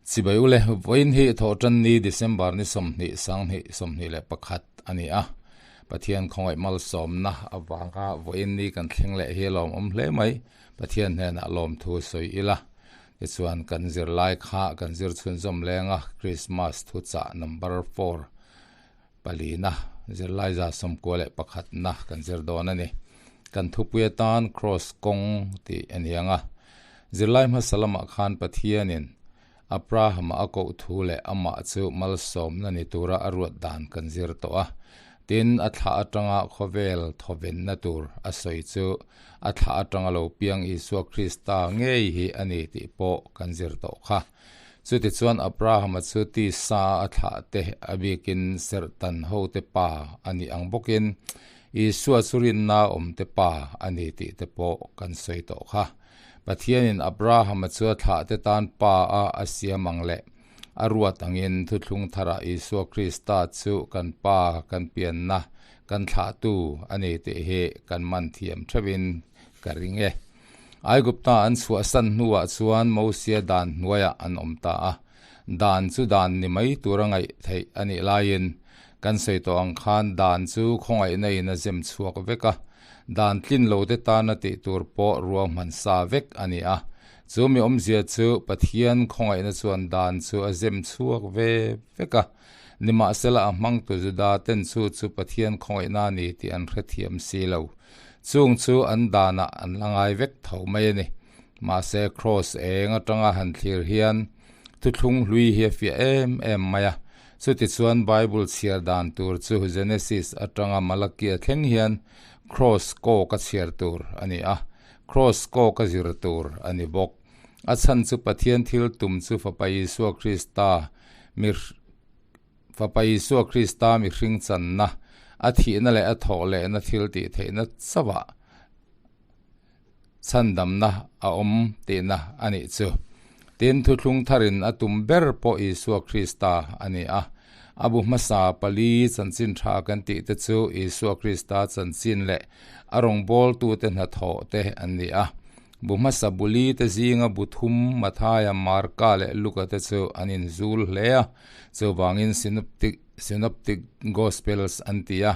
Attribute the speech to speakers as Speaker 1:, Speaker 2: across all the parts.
Speaker 1: Chibai ule, vawiin hi Thawhtan ni December ni 20 2021 a ni a. Pathian khawngaih malsawmna avanga vawiin ni kan thleng leh hi a lawmawm hle mai. Pathian hnenah lawmthu sawi ila. Tichuan kan zirlai kha kan zir chhunzawm leng a, Christmas thuchah number four palina zirlai 91 na kan zir dawn a ni. Kan thupui atan Kraws kawng tih a ni ang a. Zirlai hmasa lamah khan Pathianin Abrahama a koh thu leh amah chu malsawmna ni tura a ruat dan kan zir tawh a. Tin, a thlah atanga khawvel thawvenna tur a sawi chu a thlah atanga lo piang Isua Krista ngei hi a ni tih pawh kan zir tawh kha. Chutichuan Abrahama chu tisa a thlah te a bikin serhtan hote pa a nih ang bawkin Isua chu rinna awmte pa a ni tih te pawh kan sawi tawh kha. Pathianin Abrahama chu a thlah te tan pa a a siam ang leh a ruat angin thuthlung tharah Isua Krista chu kan pa kan pianna kan thlahtu a ni tih hi kan man thiam theuhin ka ring e. Aigupta an chhuahsan hnuah chuan Mosia dan hnuaiah an awm ta a. Dan chu dan ni mai tura ngaih theih a nih laiin kan sawi tawh ang khan dan chu khawngaihna in a zem chhuak vek a. Dan tlin lo te tana tih tur pawh ruahman sa vek a ni a. Chu mi awmzia chu Pathian khawngaihna chuan dan chu a zem chhuak ve vek a. Nimahsela a hmangtu Juda ten chu chu Pathian khawngaihna a ni tih an hrethiam si lo. Chung chu an danah an la ngai vek tho mai a ni. Mahse Kraws eng atanga han thlir hian thuthlung hlui hi a fiah em em mai a. Chutichuan Bible chhiar dan tur chu Genesis atanga Malakia thleng hian Kraws kawk a chhiar tur a ni a, Kraws kawk a zir tur a ni bawk. A chhan chu Pathian thil tum chu Fapa Isua Krista mi Fapa Isua Krista mihring channa, a thihna leh a thawh lehna thil tih theihna chauhah chhandamna a awm tihna a nih chu. Tin, thuthlung tharin a tum ber pawh Isua Krista a ni a. A bu hmasa pali chanchin tha kan tih te chu Isua Krista chanchin leh a rawngbawltute hnathawh te an ni a. Bu hmasa buli te zinga bu thum Mathaia, Marka leh Luka te chu an inzul hle a. Chuvangin Synoptic, Synoptic Gospels an ti a,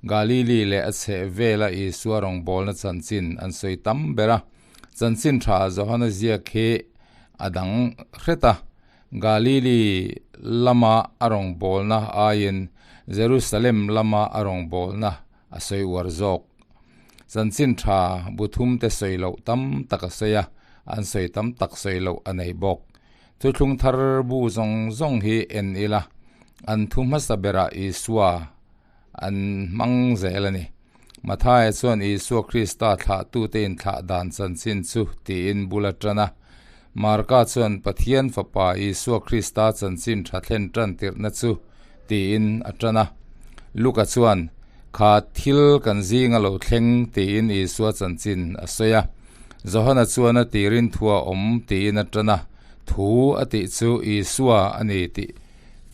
Speaker 1: Galili leh a chheh vela Isua rawngbawlna chanchin an sawi tam ber a. Chanchin tha Johana ziak hi a dang hret a, Galili lama a rawngbawlna aiin Jerusalem lama a rawngbawlna a sawi uar zawk. Chanchin tha bu thumte sawi loh tam tak a sawi a, an sawi tam tak sawi loh a nei bawk. Thuthlung thar bu zawng zawng hi en ila, an thu hmasa berah Isua an hmang zel a ni. Mathaia chuan Isua Krista thlahtute inthlah dan chanchin chu tiin bul a tan a. Marka chuan Pathian Fapa Isua Krista chanchin tha thlen tan tirhna chu tiin a tan a. Luka chuan, Kha thil kan zinga lo thleng tiin Isua chanchin a sawi a. Johana chuan a tirin thu a awm tiin a tan a, thu a tih chu Isua a ni tih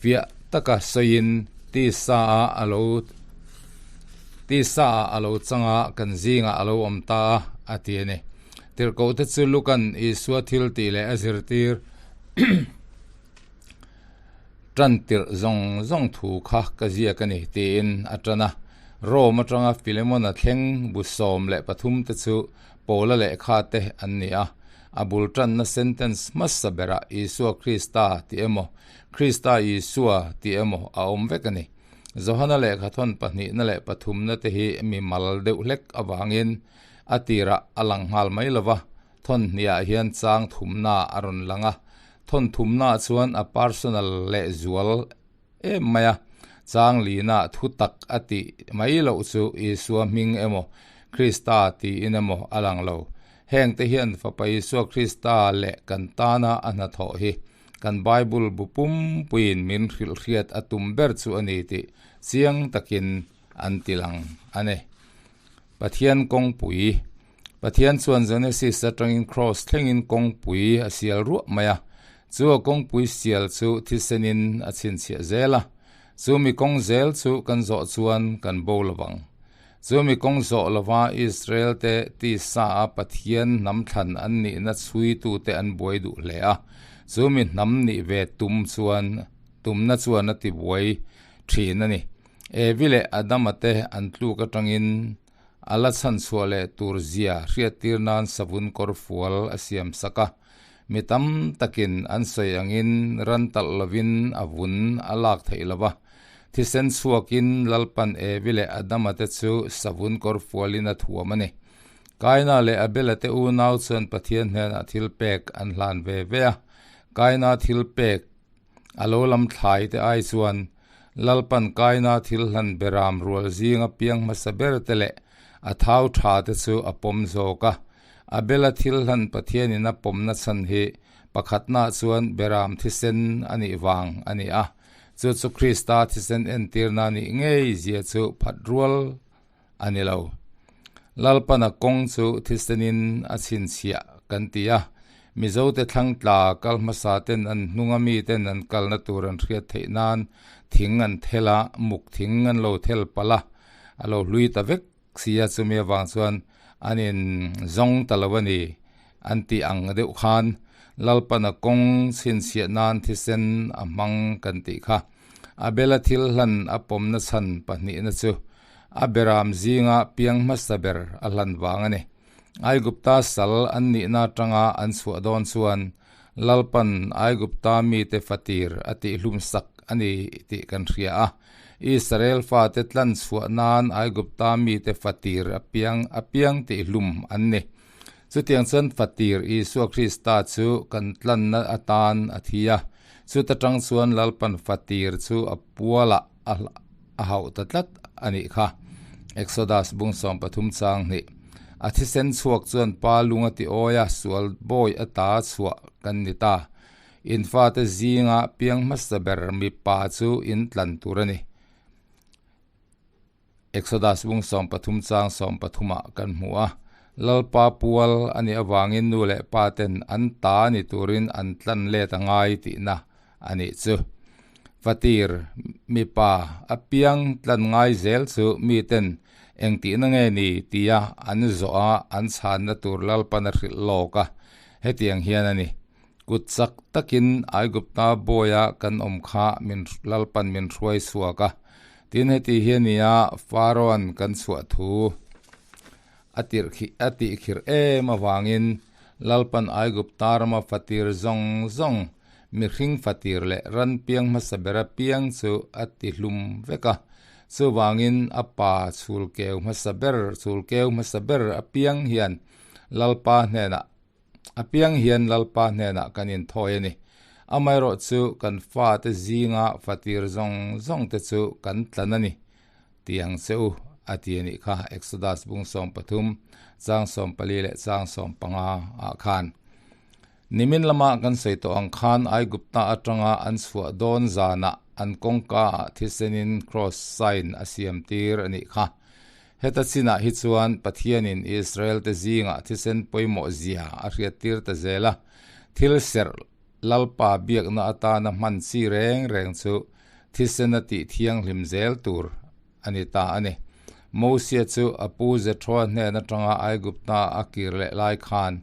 Speaker 1: fiah taka sawiin tisa ah a lo tisa ah a lo chang a, kan zingah a lo awm ta a, a ti a ni. Tirhkohte chu Luka'n Isua thil tih leh a zirtir Tan tirh zawng zawng thu kha ka ziak a ni, tiin a tan a. Rome atanga Filemona thleng bu 13 te chu Paula lehkha te an ni a. A bul tanna sentence hmasa berah Isua Krista tih emaw, Krista Isua tih emaw a awm vek a ni. Johana lehkha thawn pahnihna leh pathumna te hi mi mal deuh hlek avangin a tirah a lang nghal mai lo va, Thawn hniah hian chang thumna a rawn lang a, thawn thumna chuan a personal leh zual em mai a, chang lina thu tak a tih mai loh chu Isua hming emaw Krista tiin emaw a lang lo. Hengte hian Fapa Isua Krista leh kan tana a hnathawh hi kan Bible bu pumpuiin min hrilhhriat a tum ber chu a ni tih chiang takin an ti lang a ni. Pathian kawngpui Pathian chuan Genesis atangin Kraws thlengin kawngpui a sial ruah mai a, chu a kawngpui sial chu thisenin a chhinchhiah zel a. Chumi kawng zel chu kan zawh chuan kan bo lovang. Chumi kawng zawh lova Israel-te tisa a Pathian hnam thlan an nihna chhuitute an buai duh hle a. Chu mi hnam nih ve tum chuan tumna chuan a tibuai thin a ni. Evi leh Adama te an tluk atangin a la chhanchhuah leh tur zia hriattir nan savun kawr fual a siam sak a. Mi tam takin an sawi angin ran talh lovin a vun a lak theih lo va. Thisen chhuakin Lalpan Evi leh Adama te chu savun kawr fualin a thuam a ni. Kaina leh Abela te unau chuan Pathian hnenah thil pek an hlan ve ve a. Kaina thil pek a lo lam thlai te ai chuan Lalpan Kaina thil hlan beram rual zinga piang hmasa ber te leh a thau tha te chu a pawm zawk a. Abela thil hlan Pathianin a pawmna chhan hi pakhatnaah chuan beram thisen a nih vang a ni a. Chu chu Krista thisen entirna nih ngei zia chu phat rual a ni lo. Lalpana kawng chu thisenin a chhinchhiah kan ti a, Mizote thlangtla kal hmasa ten an hnunga miten an kalna tur an hriat theih nan thing an thel a, muk thing an lo thel palh a, a lo hlui ta vek si a, chumi avang chuan an in zawng ta lo a ni an tih ang deuh khan Lalpana kawng chhinchhiah nan thisen a hmang kan tih kha. Abela thil hlan a pawmna chhan pahnihna chu a beram zinga piang hmasa ber a hlan vang a ni. Aigupta sal an nihna atanga an chhuah dawn chuan Lalpan Aigupta mite fatir a tihhlum sak a ni tih kan hria a. Israel fate tlan chhuah nan Aigupta mite fatir a piang a piang tihhlum an ni. Chutiang chuan fatir Isua Krista chu kan tlanna atan a thi a, chuta tang chuan Lalpan fatir chu a pualah a hauh ta tlat a nih kha. Exodus bung 13 chang hnih. A thisen chhuak chuan pa lung a ti awi a, sual bawi ata chhuah kan ni ta. In fate zinga piang hmasa ber mipa chu in tlan tur a ni. Exodus bung 13 chang 13 ah kan hmu a, Lalpa pual a nih avangin nu leh pa ten an ta ni turin an tlan let a ngai tihna a nih chu. Fatir, mipa, apiang tlan ngai zel chu miten eng tihna nge ni tia an zawh a, an chhanna tur Lalpan a hrilh lawk a, hetiang hian a ni. Kut chak takin Aigupta bawia kan awm kha min Lalpan min hruai chhuak a, tin heti hi a nia Pharaoh-an kan chhuah thu a tirh khi a tih khirh em avangin Lalpan Aigupta rama fatir zawng zawng mihring fatir leh ran piang hmasa bera piang chu a ti hlum vek a, chuvangin a pa chhul keu hmasa ber chhul keu hmasa ber apiang hian Lalpa hnenah A piang hian Lalpa hnenah kan inthawi a ni. Amaherawh chu kan fate zinga fatir zawng zawng te chu kan tlan a ni tih ang che u, a ti a nih kha, Exodus bung 13, chang 14 leh chang 15 ah khan. Nimin lama kan sawi tawh ang khan Aigupta atanga an chhuah dawn zanah an kawngka ah thisenin cross sign a siam tir a nih kha. Heta chinah hi chuan Pathianin Israelte zingah thisen pawimawh zia a hriattir ta zel a, thil serh Lalpa biakna atana hman chi reng reng chu thisen a tih thianghlim zel tur a ni ta a ni. Mosia chu a pu Jethroa hnen atanga Aigupta a kir leh lai khan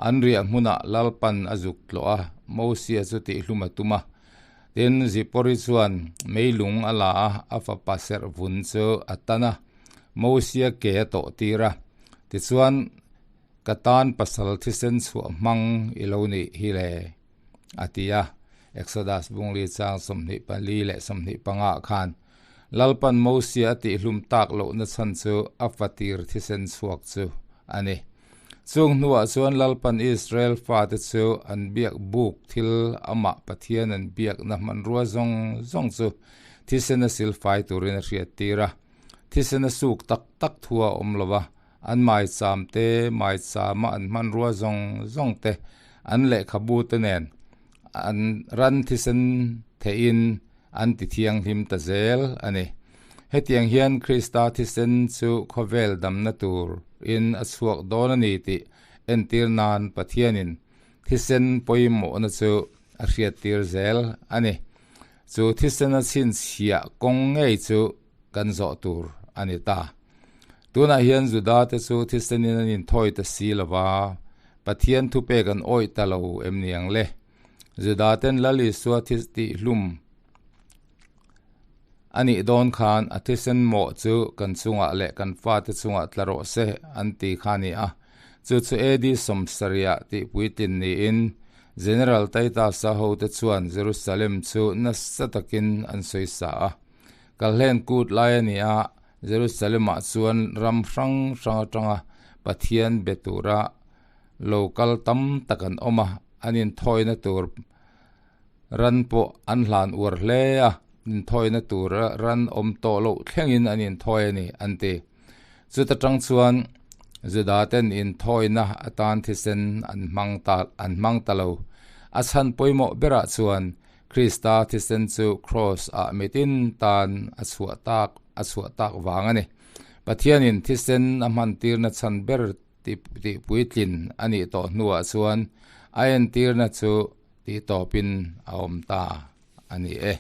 Speaker 1: an riah hmunah Lalpan a zuk tlawh a, Mosia chu tihhlum a tum a. Tin, Zipori chuan meilung a la a, a fapa serh vun chu a tan a, Mosia ke a tawh tir a. Tichuan, Ka tan pasal thisen chhuah hmang i lo nih hi le, a ti a. Exodus bungli chang 24 leh 25 ah khan Lalpan Mosia a tihhlum tak lohna chhan chu a fatir thisen chhuak chu a ni. Chung hnuah chuan Lalpan Israel fate chu an biak buk thil amah Pathian an biakna hmanrua zawng zawng chu thisen a silfai turin a hriattir a. Thisen a suk tak tak thu a awm lo va, an maicham te, maichama an hmanrua zawng zawng te, an lehkhabu te nen an ran thisen theihin an ti thianghlim ta zel a ni. Hetiang hian Krista thisen chu khawvel damna turin a chhuak dawn a ni tih entir nan Pathianin thisen pawimawhna chu a hriattir zel a ni. Chu thisena chhinchhiah kawng ngei chu kan zawh tur a ni ta. Tunah hian Juda te chu thisenin an inthawi ta si lo va, Pathian thupek an awih ta lo em ni ang le? Judaten Lal Isua thi tihhlum a nih dawn khan a thisen mawh chu kan chungah leh kan fate chungah tla rawh se an ti kha a ni a. Chu chu AD sawmsarihah tihpuitlin niin General Titus-a hote chuan Jerusalem chu nasa takin an sawisa a. Kalhlen kut lai a ni a, Jerusalem-ah chuan ram hrang hrang atanga Pathian be tura lo kal tam tak an awm a, an inthawina tur ran pawh an hlan uar hle a, inthawina tur ran awm tawh loh thlengin an inthawi a ni, an ti. Chuta tang chuan Juda ten inthawina atan thisen an hmang ta an hmang ta lo. A chhan pawimawh berah chuan Krista thisen chu Kraws ah mitin tan a chhuah tak a chhuah tak vang a ni. Pathianin thisen a hman tirna chhan ber tihpuitlin a nih tawh hnuah chuan a entirna chu tihtawpin a awm ta a ni e.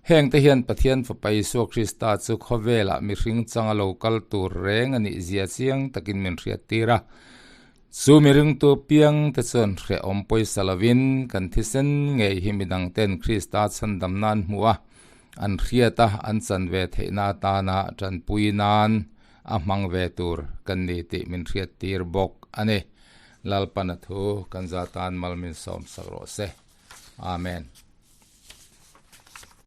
Speaker 1: Hengte hian Pathian Fapa Isua Krista chu khawvelah mihring changa lo kal tur reng a nih zia chiang takin min hriattir a. Chu miringtu piangte chuan hrehawm pawisa lovin kan thisen ngei hi midangten Krista chhandam nan hmuh a, an hriat a, an chan ve theihna atana tanpui nan a hmang ve tur kan ni tih min hriattir bawk a ni. Lalpana thu kan za tan mal min sawm sak rawh se. Amen.